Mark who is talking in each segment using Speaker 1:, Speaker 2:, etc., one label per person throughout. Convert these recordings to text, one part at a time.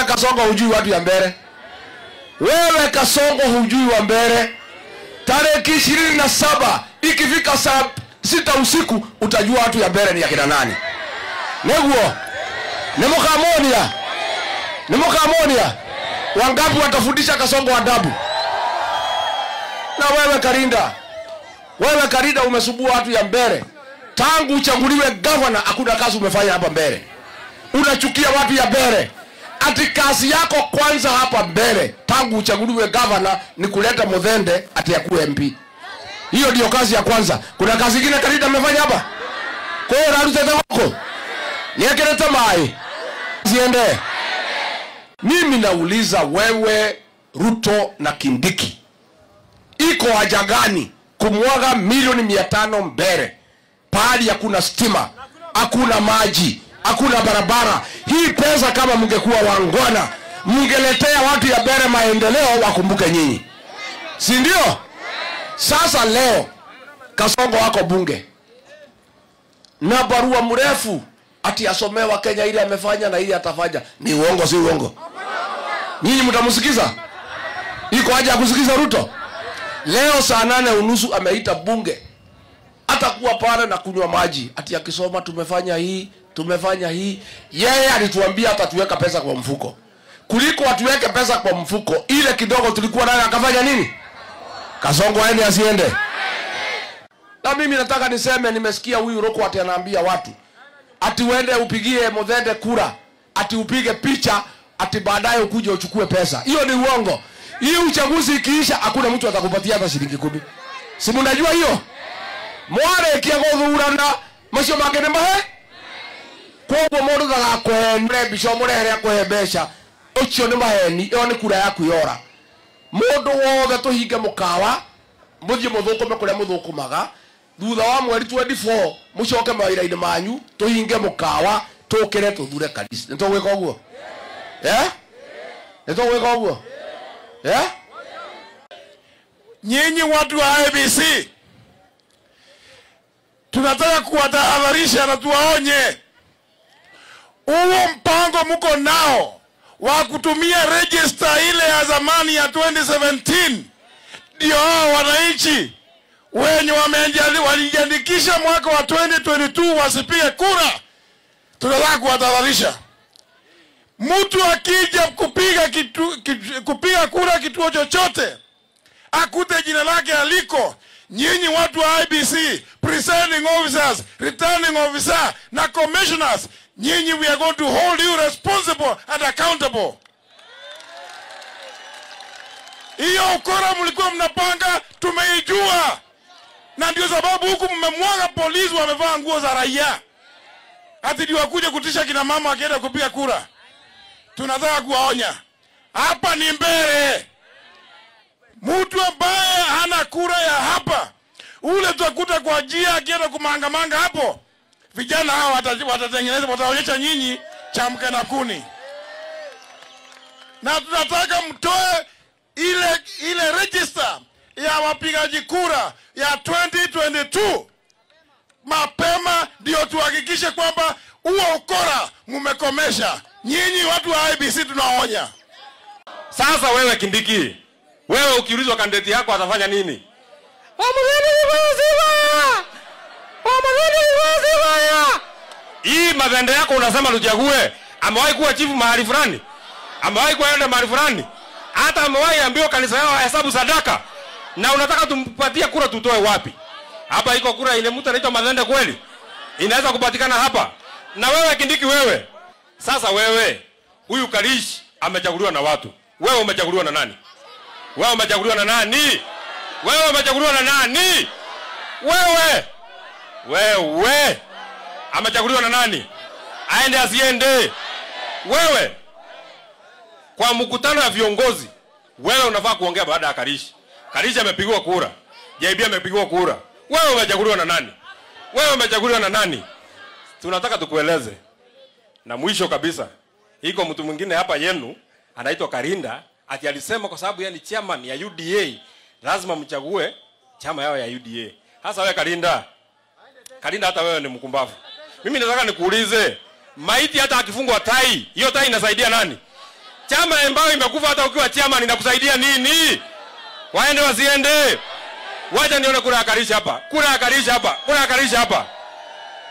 Speaker 1: Wewe Kasongo hujui watu ya Mbere. Wewe Kasongo hujui wa Mbere. Tarehe 27 ikifika saa 6 usiku utajua watu ya Mbere ni akina nani. Neguo. Nemokamonia. Nemokamonia. Wangapi watafundisha Kasongo adabu? Na wewe Karinda. Wewe Karinda umesubua watu ya Mbere. Tangu uchaguliwe governor hakuna kazi umefanya hapa Mbere. Unachukia watu ya Mbere. Ati kazi yako kwanza hapa Mbere tangu uchaguliwe governor ni kuleta Muthende ati akuwe MP. Hiyo ndio kazi ya kwanza. Kuna kazi nyingine Karinda amefanya hapa? Kwa hiyo rarute wako. Niekeleta mai. Ziende. Mimi nauliza wewe Ruto na Kindiki, iko haja gani kumwaga milioni 500 Mbere pahali hakuna stima, hakuna maji, hakuna barabara? Hii pesa kama mngekuwa wangwana, mngeletea watu ya Mbere maendeleo, wakumbuke nyinyi. Si ndio? Sasa leo Kasongo wako bunge na barua mrefu ati asomewa Kenya ile amefanya na ile atafanya. Ni uongo, si uongo? Nyinyi mtamsikiza? Iko haja ya kusikiza Ruto? Leo saa 8:30 ameita bunge. Atakuwa pale na kunywa maji ati akisoma tumefanya hii, tumefanya hii. Yeye alituambia atatuweka pesa kwa mfuko. Kuliko atuweke pesa kwa mfuko, ile kidogo tulikuwa nayo akafanya nini? Kasongo aende asiende? Na mimi nataka niseme, nimesikia huyu Roko ati anaambia watu ati uende upigie Muthende kura, ati upige picha, ati baadaye ukuje uchukue pesa. Hiyo ni uongo. Hii uchaguzi ikiisha hakuna mtu atakupatia hata shilingi 10. Si mnajua hiyo? Mware kia guthurana macio mangĩ nĩ mahe. Koguo mũndũ ndagakũhe mbica ũmũrehere akũhe mbeca, ũcio nĩ maheni, ĩyo nĩ kura yaku yora. Mũndũ wothe tũhinge mũkawa, mũthiĩ mũthũkũme kũrĩa mũthũkũmaga, thutha wa mweri 24 mũcoke mawĩra-inĩ manyu, tũhinge mũkawa, tũkĩre tũthure kanitha. Nĩ tũgwĩka ũguo? Eh? Nĩ tũgwĩka ũguo? Eh?
Speaker 2: Nyinyi watu wa IEBC, tunataka kuwatahadharisha na tuwaonye. Huo mpango mko nao wa kutumia register ile ya zamani ya 2017, ndio hao wananchi wenye walijiandikisha mwaka wa 2022 wasipige kura. Tunataka kuwatahadharisha. Mtu akija kupiga kura kituo chochote, akute jina lake aliko, nyinyi watu wa IEBC, presiding officers, returning officer na commissioners, nyinyi we are going to hold you responsible and accountable. Hiyo ukora mlikuwa mnapanga tumeijua. Na ndio sababu huku mmemwaga polisi wamevaa nguo za raia, ati ndio wakuja kutisha kina mama wakienda kupiga kura. Tunataka kuwaonya. Hapa ni Mbere. Mtu ambaye hana kura ya hapa, ule tutakuta kwa njia akienda kumangamanga hapo, vijana hao watatengeneza, wataonyesha nyinyi chamke na kuni. Na tunataka mtoe ile register ya wapigaji kura ya 2022 mapema, ndio tuhakikishe kwamba huo ukora mmekomesha. Nyinyi watu wa IEBC tunaonya.
Speaker 3: Sasa wewe Kindiki, wewe ukiulizwa kandidati yako atafanya nini? Hii Muthende yako unasema tuchague, amewahi kuwa chifu mahali fulani? Amewahi kuenda mahali fulani? Hata amewahi ambiwa kanisa yao hesabu sadaka? Na unataka tumpatie kura tutoe wapi? Hapa iko kura ile mtu anaitwa Muthende kweli? Inaweza kupatikana hapa? Na wewe Kindiki wewe. Sasa wewe, huyu Karish amechaguliwa na watu. Wewe umechaguliwa na nani? Wewe umechaguliwa na nani? Wewe umechaguliwa na nani? Wewe. Wewe. Amechaguliwa na nani? Aende asiende? Wewe. Kwa mkutano ya viongozi, wewe unafaa kuongea baada ya Karish. Karish amepigiwa kura. JB amepigiwa kura. Wewe umechaguliwa na nani? Wewe umechaguliwa na nani? Tunataka tukueleze. Na mwisho kabisa, iko mtu mwingine hapa yenu anaitwa Karinda, ati alisema kwa sababu yeye ni chairman ya UDA lazima mchague chama yao ya UDA. Hasa wewe Karinda. Karinda, hata wewe ni mkumbavu. Mimi nataka nikuulize, maiti hata akifungwa tai, hiyo tai inasaidia nani? Chama ambayo imekufa hata ukiwa chairman inakusaidia nini? Waende wasiende? Wacha nione kura ya Karish hapa. Kura ya Karish hapa. Kura ya Karish hapa.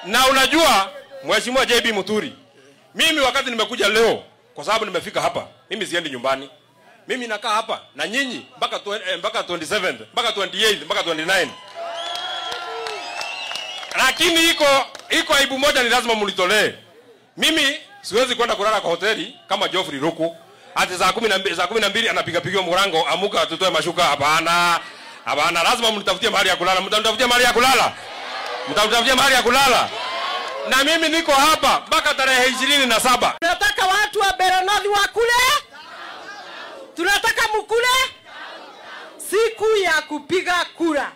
Speaker 3: Na unajua Mheshimiwa JB Muturi, mimi wakati nimekuja leo, kwa sababu nimefika hapa, mimi siendi nyumbani. Mimi nakaa hapa na nyinyi mpaka 27th, mpaka 28th, mpaka 29. Lakini iko aibu moja ni lazima mlitolee. Mimi siwezi kwenda kulala kwa hoteli kama Geoffrey Ruku. Ati saa 12 anapiga pigiwa mlango, amuka tutoe mashuka. Hapana. Hapana, lazima mnitafutie mahali ya kulala. Mtanitafutie mahali ya kulala. Mtanitafutie mahali ya kulala. Na mimi niko hapa mpaka tarehe 27.
Speaker 4: Tunataka watu wa Mbeere North wakule. Tunataka mukule. Siku ya kupiga kura,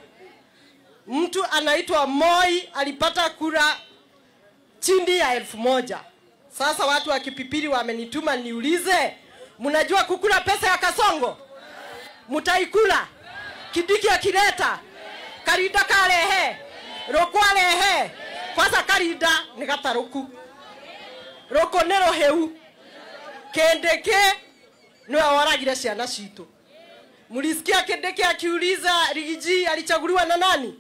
Speaker 4: mtu anaitwa Moi alipata kura chini ya 1000. Sasa watu wa Kipipiri wamenituma niulize, mnajua kukula pesa ya Kasongo? Mutaikula? Kindiki akileta, Karinda karehe, Ruku arehe. Kwanza Karinda ni gataruku, Ruku ni ruheu, Kindiki niwe waragire ciana citu. Mulisikia Kindiki akiuliza Rigiji alichaguliwa na nani?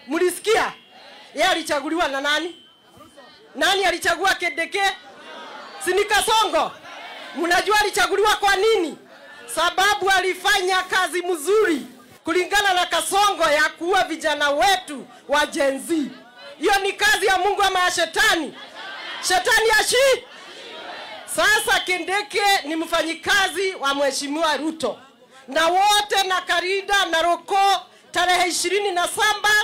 Speaker 4: Mulisikia? Yeye alichaguliwa na nani? Nani alichagua Kindiki? Si ni Kasongo? Mnajua alichaguliwa kwa nini? Sababu alifanya kazi mzuri kulingana na Kasongo ya kuua vijana wetu wa Gen Z. Hiyo ni kazi ya Mungu ama ya shetani? Shetani ashi? Sasa Kindiki ni mfanyikazi wa Mheshimiwa Ruto. Na wote na Karinda na Ruku tarehe 27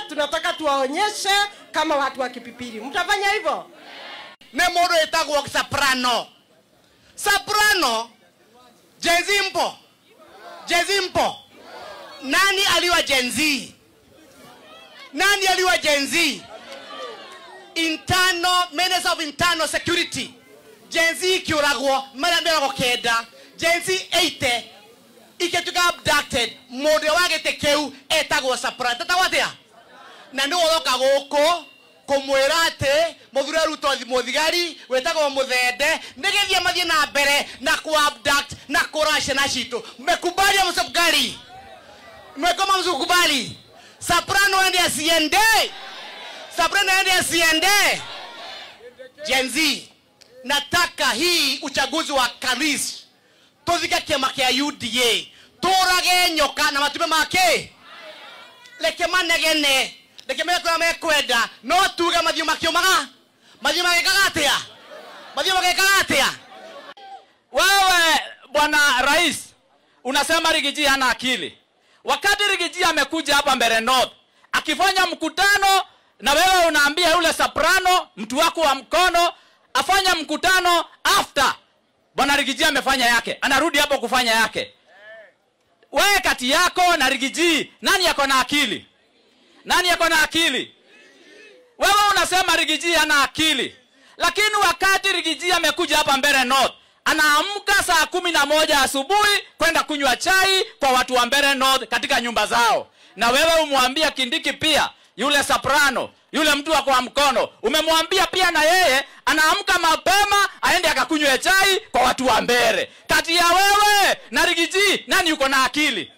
Speaker 4: tunataka tuwaonyeshe kama watu wa Kipipiri. Mtafanya hivyo?
Speaker 5: Ne mundu etagwo Soprano. Soprano Gen Z mpo. Gen Z mpo. Nani aliwa Gen Z? Nani aliwa Gen Z? Internal Minister of Internal Security. Gen Z ikiuragwo mara 90. Gen Z 80 ikituka abducted. Mundu wa gite kiu etagwo Soprano. Tetagwo atia? Na ni uroka guku kumwira ati muthure Ruto muthigari wetagwo Muthende nigethie mathie na mbere na ku abduct na kurasha na citu. Mmekubali au msikubali? Mmekoma msikubali? Soprano ende asiende. Soprano ende asiende. Gen Z, nataka hii uchaguzi wa Karish tuthike kiama kia UDA, turage nyoka na matume make, reke manegene, reke mekwa mekwenda, no tuge mathiu makiumaga, mathiu magekaga atia, mathiu magekaga atia.
Speaker 6: Wewe bwana rais unasema Rigiji hana akili. Wakati Rigiji amekuja hapa Mbeere North akifanya mkutano, na wewe unaambia yule Soprano mtu wako wa mkono afanya mkutano after bwana Rigiji amefanya yake, anarudi hapo kufanya yake. Wewe kati yako na Rigiji, nani yako na akili? Nani yako na akili? Wewe unasema Rigiji hana akili, lakini wakati Rigiji amekuja hapa Mbeere North anaamka saa 11 asubuhi kwenda kunywa chai kwa watu wa Mbeere North katika nyumba zao. Na wewe umwambia Kindiki pia, yule Soprano, yule mtu wa kwa mkono, umemwambia pia na yeye anaamka mapema aende akakunywe chai kwa watu wa Mbeere. Kati ya wewe na Rigiji, nani yuko na akili?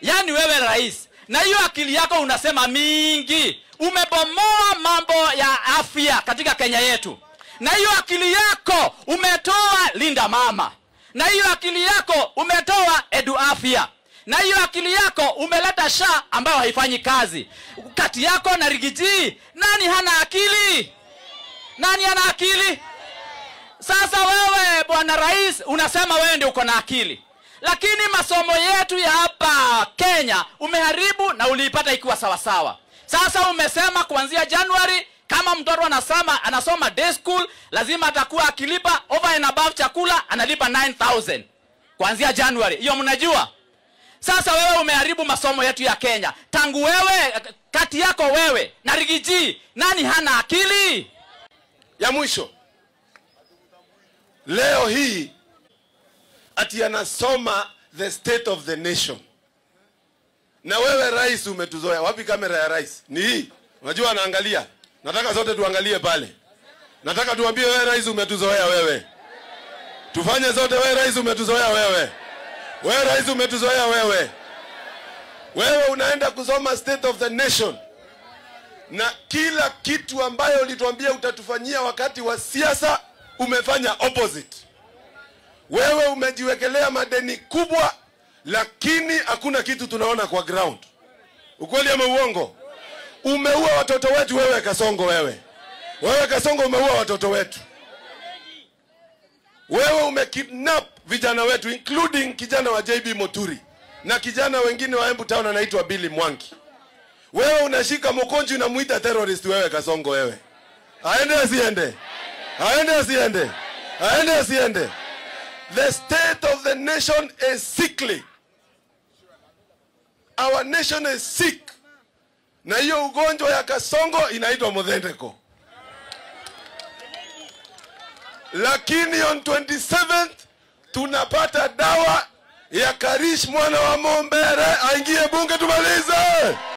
Speaker 6: Yaani wewe rais, na hiyo akili yako unasema mingi. Umebomoa mambo ya afya katika Kenya yetu. Na hiyo akili yako umetoa Linda Mama. Na hiyo akili yako umetoa Edu Afya. Na hiyo akili yako umeleta SHA ambayo haifanyi kazi. Kati yako na Rigiji, nani hana akili? Nani hana akili? Sasa wewe bwana rais unasema wewe ndio uko na akili. Lakini masomo yetu ya hapa Kenya umeharibu na uliipata ikiwa sawa sawa. Sasa umesema kuanzia Januari kama mtoto anasoma day school lazima atakuwa akilipa over and above chakula analipa 9,000 kuanzia Januari. Hiyo mnajua? Sasa wewe umeharibu masomo yetu ya Kenya. Tangu wewe, kati yako wewe na Rigiji, nani hana akili?
Speaker 2: Ya mwisho, leo hii ati anasoma the state of the nation. Na wewe rais umetuzoea. Wapi kamera ya rais? Ni hii. Unajua anaangalia. Nataka zote tuangalie pale. Nataka tuambie wewe rais umetuzoea wewe. Tufanye zote. Wewe rais umetuzoea wewe. Wewe rais umetuzoea wewe. Wewe unaenda kusoma State of the Nation, na kila kitu ambayo ulituambia utatufanyia wakati wa siasa umefanya opposite. Wewe umejiwekelea madeni kubwa, lakini hakuna kitu tunaona kwa ground. Ukweli ama uongo? Umeua watoto wetu wewe Kasongo wewe. Wewe Kasongo umeua watoto wetu. Wewe umekidnap vijana wetu, including kijana wa JB Moturi na kijana wengine wa Embu Town anaitwa Billy Mwangi. Wewe unashika Mokonji unamuita terrorist wewe Kasongo wewe. Aende asiende? Aende asiende? Aende asiende? The state of the nation is sickly. Our nation is sick. Na hiyo ugonjwa ya Kasongo inaitwa Muthendeko. Lakini on 27th tunapata dawa ya Karish mwana wa Mombere aingie bunge tumalize.